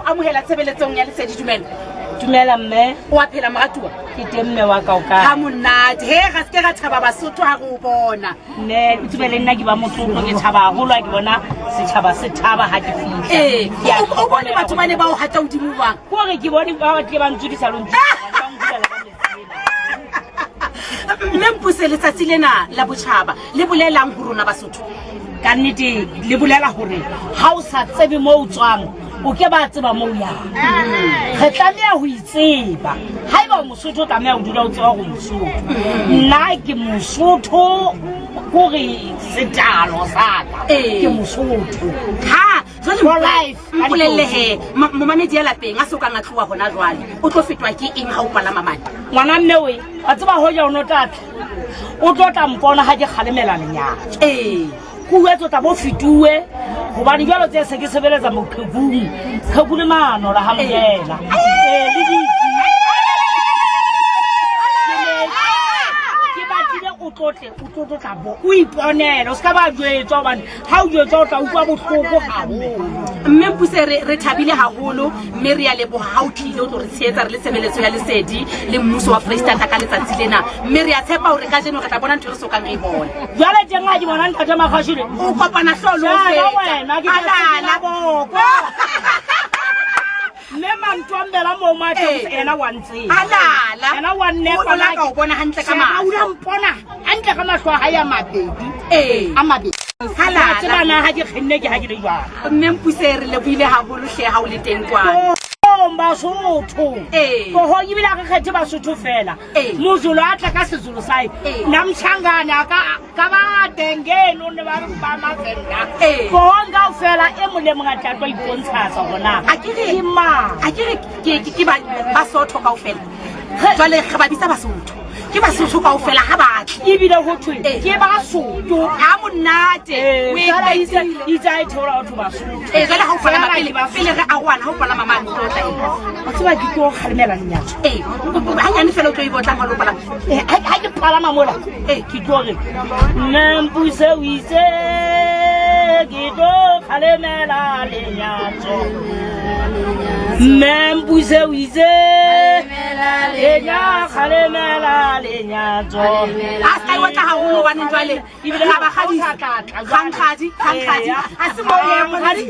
amohela tshebeletsong ya Lesedi. Dumela. Dumela, mme. O a phela, moratuwa? Ke teng, mme wa ka, o kae? Ha monate. He, ga se ke ra thaba Basotho ha re o bona. Mme, o tsebe le nna ke ba motlotlo, ke thaba haholo ha ke bona setjhaba se thaba ha ke fihla. Ee. Ke a O bone batho ba ne ba o hata hodimo jwang? Ke hore ke bone ba batlile ba ntsudisa lo ntsudisa, ba nkulela ka metsena. Mme Mpuse, letsatsi lena la botjhaba le bolelang ho rona Basotho? Ka nnete le bolela hore ha o sa tsebe moo o tswang, o ke ba tseba moo o yang. Re tlameha ho itseba. Haeba o Mosotho, o tlameha ho dula o tseba hore o Mosotho. Nna ke Mosotho, kore setalo sa ka ke Mosotho. Ha jwale For life. Mpolelle he, momamedi ya lapeng a sokang a tloha hona jwale, o tlo fetwa ke eng ha o palama mane? Ngwana mme we, wa tseba hoja o no tla tla, o tlo tla mpona ha ke kgalemela lenyatso. Ke uetse o tla bo fetuwe, gobane jalo tse se ke sebeletsa moqhekung, qheku le maano la ga mojela. Ee, le ditsi. Ke batlile o tlotle, o tlo tlo tla bo o iponele, o se ka ba jwetswa, gobane ga o jwetswa o tla utlwa bohloko haholo. Mme Mpuse, re thabile haholo, mme re ya leboha ha o tlile o tlo re tshehetsa re le tshebeletso ya Lesedi le mmuso wa Freistata ka letsatsi lena. Mme re a tshepa hore kajeno re tla bona ntho e re sokang re e bona. Jwale teng ha ke bona ntate Makgashule, O kopana hlooho le ho Sheba feta. wena, ke tla Alala. sebela boko. Mme Mantombela moo mo a teng, ena wa ntseba. Alala. Ena wa nnepa. O la ka o bona hantle ka Sheba, mahlo. o la mpona hantle ka mahlo a hae a mabedi. A mabedi. Halala. Wa tseba na ha ke kgenne ke ha ke le jwang. Mme Mpuse, re lebohile haholo hle ha o le teng kwano. Tlohong, Basotho. Tlohong, ebile ha re kgethe Basotho fela. Mozulu a tla ka Sezulu sa hae. Namshangane a ka ba teng keno ne ba re ba Mavenda. Tlohong kaofela, e mong le mong a tla tlo ipontshatsa hore na A ke re ke mang. A ke re ke Basotho kaofela. Jwale re ba bitsa Basotho. Ke Basotho kaofela ha ba tle. Ebile ho thwe ke Basotho. Ha monate. O e Jwale qetile. itse ha e theola ho thwe Basotho. Jwale ha o palama Fela pele, ke Basotho. pele re arohana, ha o palama mane, o tlo tla eng? Wa tseba ke tlo kgalemela lenyatso. Hanyane fela o tlo e botlang ha o lo palama. Ha ke palama mola, ke tlo re, Mme Mpuse o itse ke tlo kgalemela lenyatso. Mme Mpuse o itse lenya kgalemela lenyatso. A se ka e otla haholo hobane jwale Ebile ra ba ha o kgadisa. sa tla tla jwale. Kgankgadi, kgankgadi. Eya. Ha se mo e Kgankgadi.